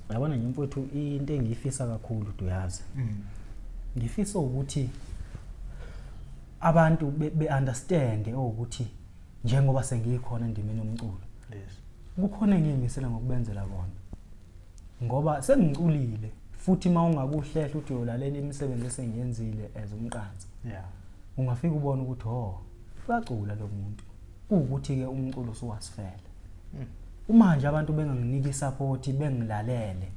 Yabona nje mfowethu into engiyifisa kakhulu duyazi. Ngifisa ukuthi abantu be-understand ukuthi njengoba sengikhona endimeni yomculo. Yes. Kukhona engiyimisela ngokubenzela kona. Ngoba sengiculile futhi uma ungakuhlehla uthi uyolalela imisebenzi esengiyenzile as umqansa. Yeah. Ungafika ubone ukuthi oh uyacula lo muntu. Kuwukuthi ke umculo usuwasifela. Uma nje abantu benganginiki isupport bengilalele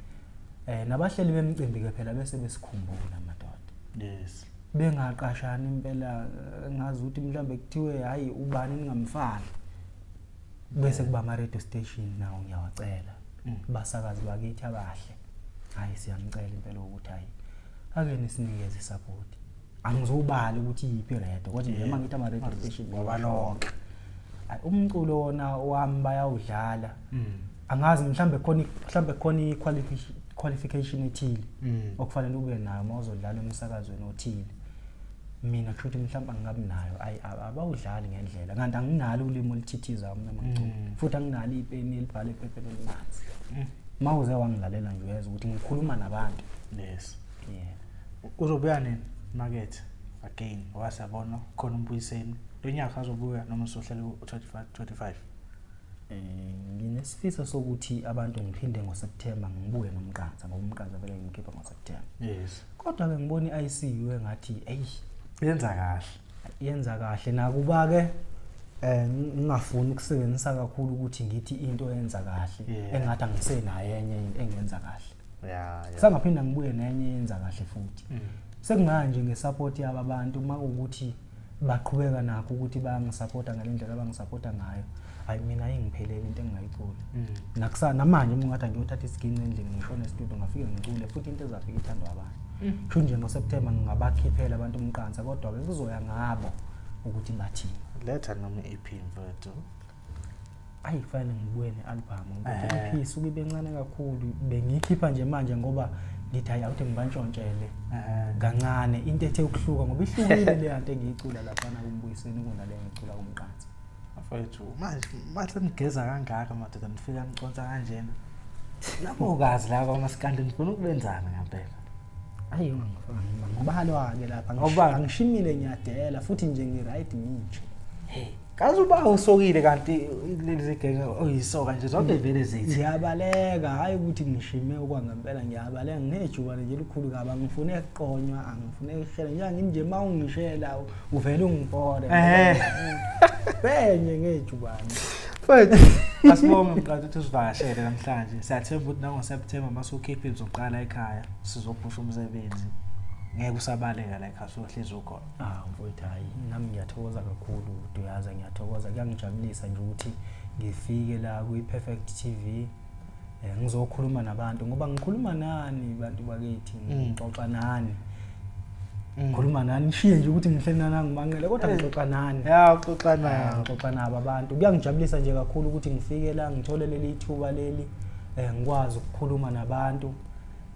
nabahleli bemicimbi ke phela bese besikhumbula madoda. Yes. Bengaqashana impela ngazi ukuthi mhlambe kuthiwe hayi ubani ningamfaki. Bese kuba ama radio station nawo ngiyawacela. Basakazi bakithi abahle. Hayi siyanicela impela ukuthi hayi ake nisinikeze isupport. Angizobala ukuthi yiphi radio kodwa nje uma ngithi ama radio station Ngoba lonke. Umculo wona wami bayawudlala. Angazi mhlambe khona i-qualification ethile okufanele ube nayo uma uzodlala emsakazweni othile. Mina kusho ukuthi mhlawumbe angingabi nayo ayi abawudlali ngendlela kanti anginalo ulimi oluthithizayo mina mangicula futhi anginalo ipeni elibhala ephepheni elimanzi. Uma uze wangilalela nje uyezwa ukuthi ngikhuluma nabantu. Yes. Yeah. Uzobuya nini market again ngoba siyabona khona umbuyiseni lo nyaka azobuya noma usohlela u-25 25? Nginesifiso sokuthi abantu ngiphinde ngoSeptember ngibuye nomqansa ngoba umqansa vele ngimkhipha ngoSeptember. Yes. Kodwa ke ngibona i-ICU engathi eyi yenza kahle. Yenza kahle nakuba ke ngingafuni ukusebenzisa kakhulu ukuthi ngithi into yenza kahle engathi angisenayo enye into engenza kahle. Sangaphinda ngibuye nenye yenza kahle futhi. Sekunganje ngesupport yaba bantu uma ukuthi baqhubeka nakho ukuthi bayangisupporta ngalendlela abangisupporta ngayo. Hayi mina ayingipheleli into engingayicula. Nakusa namanje uma ungathi ngiyothatha isiginci endlini ngishone e-studio ngafike ngicule futhi into ezafika ithandwa abantu. Kusho nje ngoSeptember ngingabakhiphela abantu umqansa kodwa ke kuzoya ngabo ukuthi bathini. Letha noma i-EP mfowethu. Ayi kufanele ngibuye ne-album ngoba i-EP isuke ibe ncane kakhulu bengiyikhipha nje manje ngoba ngithi hayi awuthi ngibantshontshele kancane into ethe ukuhluka ngoba ihlukile le nto engiyicula laphana kumbuyiseni kunale engiyicula kumqansa. Mfowethu manje mase nigeza kangaka madoda nifika niconsa kanjena. Labo kazi laba umasikandi nifuna ukubenzana ngempela. Ayi ngibalwa-ke lapha angishimile ngiyadela futhi nje ngi-right ngitshe. Hey, kazi uba usokile kanti lezi genge oyisoka nje zonke vele zithi. Ngiyabaleka hayi ukuthi ngishime okwangempela ngiyabaleka nginejubane nje elikhulu kabi angifune kuqonywa angifune kushela nje ngimi nje uma ungishela uvele ungibhore. Benye ngejubane. Mfowethu asibonge mqansa ukuthi usivakashele namhlanje. Siyathemba ukuthi nangoSeptember masukhipha uzoqala ekhaya sizophusha umsebenzi. Ngeke usabaleka la ekhaya usohlezi ukhona. Ah mfowethu hayi nami ngiyathokoza kakhulu Duyaza ngiyathokoza kuyangijabulisa nje ukuthi ngifike la kwi-Perfect TV ngizokhuluma nabantu ngoba ngikhuluma nani bantu bakithi ngixoxa nani. Ngikhuluma nani nishiye nje ukuthi ngihleli nani ngimanqele kodwa ngixoxa nani. Ya uxoxa nabo. Ngixoxa nabo abantu. Kuyangijabulisa nje kakhulu ukuthi ngifike la ngithole leli thuba leli ngikwazi ukukhuluma nabantu.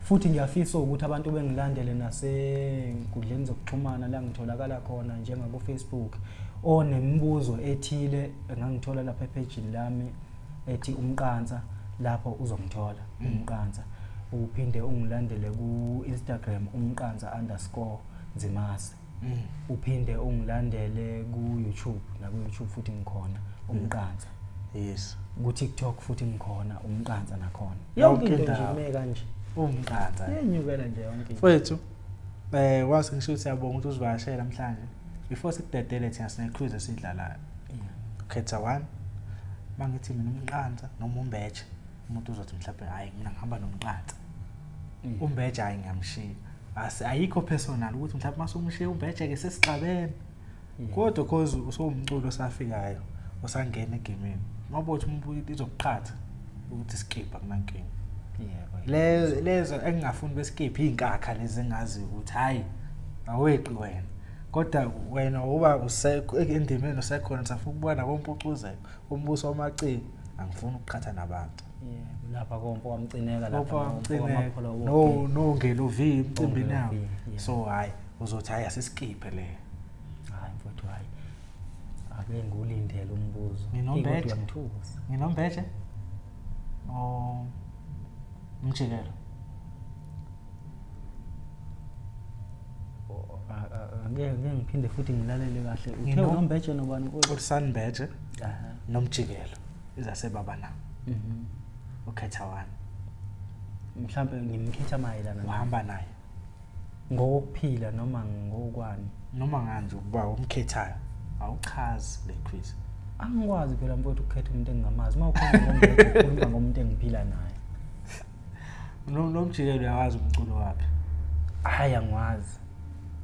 Futhi ngiyafisa ukuthi abantu bengilandele nasenkundleni zokuxhumana la ngitholakala khona njengaku Facebook onemibuzo ethile engangithola lapha ephejini lami ethi umqansa lapho uzongithola umqansa uphinde ungilandele ku Instagram umqansa_nzimase uphinde ungilandele ku YouTube na ku YouTube futhi ngikhona umqansa. Yes. Ku TikTok futhi ngikhona umqansa nakhona. Yonke into nje ime kanje. Umqansa. Yenyukela nje yonke into. Mfowethu wase ngisho ukuthi siyabonga ukuthi usivakashele namhlanje. Before sikudedele thina sine quiz esidlalayo. Khetha one. Mangithi mina umqansa noma umbeje umuntu uzothi mhlawumbe hayi mina ngihamba nomqansa. Umbeje hayi ngiyamshiya. Ayikho personal ukuthi mhlawumbe masumshiya umbeje ke sesixabene. Kodwa cause usowumculo osafikayo osangena egameni. Mabothi umuntu izokuqhatha ukuthi skip akunankinga. Yebo. Lezo engingafuni beskip izinkakha lezi engazi ukuthi hayi aweqi wena. Kodwa wena uba usekho endimeni usekhona safuna ukubona nabompucuzeko umbuso wamaciko angifuni ukuqhatha nabantu. Yebo lapha kompo wamcineka lapha wamcineka. No no ngelo V emcimbini yabo. So hayi uzothi hayi asiskiphe le. Hayi mfowethu hayi. Ake ngulindele umbuzo. Nginombeje. Nginombeje. Oh umjikelo. Angeke ngiphinde futhi ngilalele kahle. Uthe unombeje nobani mfowethu? Usanbeje. Nomjikelo. Izasebaba na. Ukhetha wani. Mhlambe ngimkhetha mayelana uhamba naye. Ngokuphila noma ngokwani? Noma nganje ukuba umkhethayo awuchazi le quiz. Angikwazi phela mfowethu ukukhetha umuntu engingamazi. Uma ukhuluma ngombeje ukhuluma ngomuntu engiphila naye. Nomjikelo uyawazi umculo wakhe? Hayi angiwazi.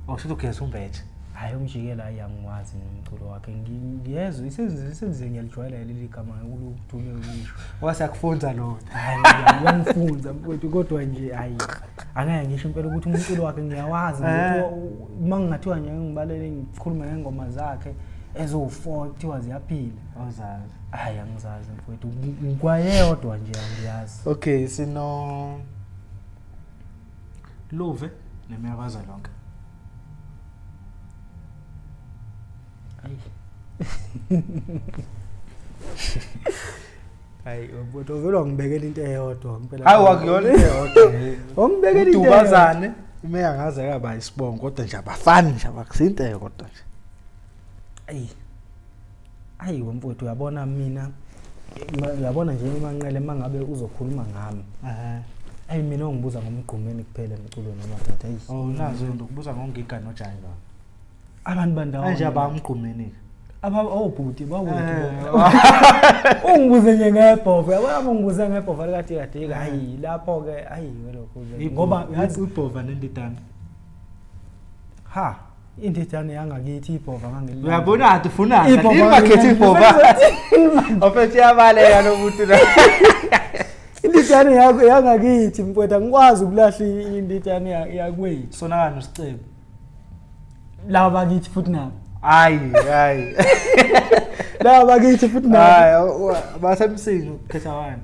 Awusho ugeza umbeje. Hayi umjikelo hayi angiwazi nomculo wakhe. Ngiyezwa isenzize ngiyalijwayela leli gama uluthume ulisho. Waseyakufunza lona. Hayi ngiyangifunza mfowethu kodwa nje hayi angeke ngisho impela ukuthi umculo wakhe ngiyawazi uma ngingathiwa nje ngibalele ngikhulume ngengoma zakhe eziwu4 kuthiwa ziyaphila. Awuzazi. Hayi angizazi mfowethu kwayedwa nje angiyazi. Okay sino Luve nemiyakazo lonke. Ayi. Hayi mfowethu uvela wangibekela into eyodwa ngempela. Hayi wakuyona into eyodwa. Wangibekela into. Dubazane imeya ngaze yaba isibongo kodwa nje abafani nje abakusinto eyodwa nje. Ayi. Ayi mfowethu uyabona mina uyabona nje imanqele mangabe uzokhuluma ngami. Ayi mina ongibuza ngomgqumeni kuphela emculweni wamadoda. Eyi. Oh nazo into kubuza ngongiga noJaiva. Abantu bandawo. Manje abamgqumeni ke. Aba obhuti bawethu. Eh. Ungibuze nje ngebhova. Yabona ungibuze ngebhova likade kade hayi lapho ke hayi welokhu nje. Ngoba yazi ibhova nendidane. ha indidane yangakithi ibhova ngangilila. Uyabona ati ufunani? Ibhova Imakhethe ibhova. ngangilila. Ofethu iyabaleka lo muntu la. Indidane yakho yangakithi mfowethu angikwazi ukulahla indidane yakwethu. Sonakala nosicebo. Laba bakithi futhi nabo. Hayi, hayi. Laba bakithi futhi nabo. Hayi, basemsini ukukhetha wani.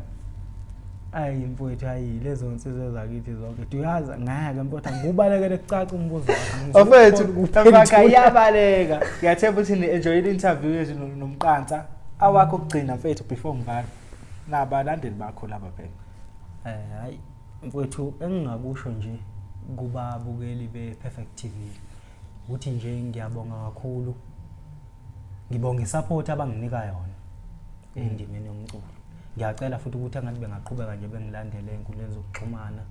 Ayi mfowethu hayi lezo nsizwa zakithi zonke. Uyazi ngeke mfowethu ngikubalekele kucaca umbuzo wakho. Ofethu Angizukuphendula. mfaka iyabaleka. Ngiyathemba ukuthi ni-enjoyile i-interview yethu noMqansa. Awakho okugcina mfethu before ngivala. Nabalandeli bakho laba phela. Hayi mfowethu engingakusho nje kubabukeli be-Perfect TV ukuthi nje ngiyabonga kakhulu. Ngibonga isupport abanginika yona endimeni yomculo. Ngiyacela futhi ukuthi angathi bengaqhubeka nje bengilandele ey'nkundleni zokuxhumana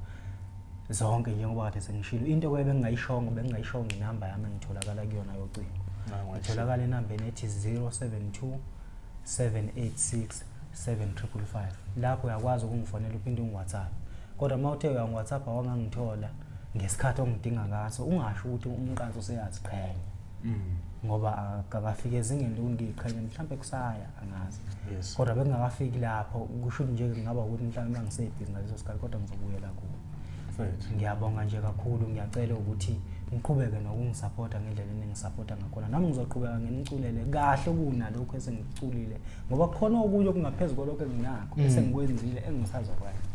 zonke njengoba kade sengishilo. Into ke bengingayishongo bengingayishongo inamba yami engitholakala kuyona yocingo. Ngitholakala enambeni ethi 072 786 7555. Lapho uyakwazi ukungifonela uphinde ungi-WhatsApp. Kodwa uma uthe uyangi-WhatsApp awangangithola ngesikhathi ongidinga ngaso ungasho ukuthi umqanso useyaziqhenya. Ngoba akafiki ezingeni lokuthi ngiyiqhenye mhlampe kusaya angazi. Yes. Kodwa bekungakafiki lapho kusho ukuthi nje kungaba ukuthi mhlawumbe mangisebhizi ngaleso sikhathi kodwa ngizobuyela kuwo. Mfethu. Ngiyabonga nje kakhulu ngiyacela ukuthi ngiqhubeke nokungisapota ngendlela eningisapota ngakhona. Nami ngizoqhubeka nginiculele kahle kunalokhu esengikuculile ngoba kukhona okunye okungaphezu kwalokho enginakho esengikwenzile engisazokwenza.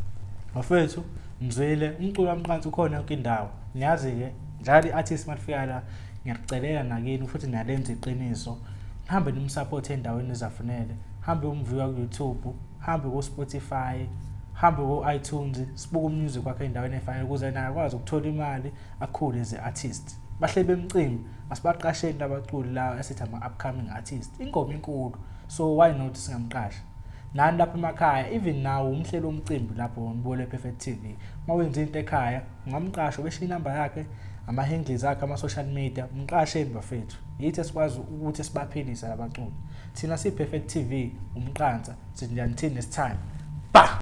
Bafethu, ngizwile umculo kaMqansa ukhona yonke indawo. Niyazi ke njalo i-artist malifika la ngiyakucelela nakini futhi niyalenza iqiniso. Nihambe nimsupport endaweni ezafunele. Hambe umviewa ku YouTube, hambe ku Spotify, hambe ku iTunes, sibuke umusic wakhe endaweni efanele ukuze naye akwazi ukuthola imali akhule as artist. Bahle bemcimbi, asibaqasheni labaculi la esithi ama upcoming artist. Ingoma inkulu. So why not singamqasha? Nani lapha emakhaya even nawo umhleli womcimbi lapho nibole Perfect TV. Mawenza into ekhaya ungamqasha ubeshiya inamba yakhe ama-handles akhe ama-social media umqasheni bafethu. Yithi esikwazi ukuthi sibaphilise labaculi. Thina si Perfect TV umqansa sithi njani thini next time. Ba.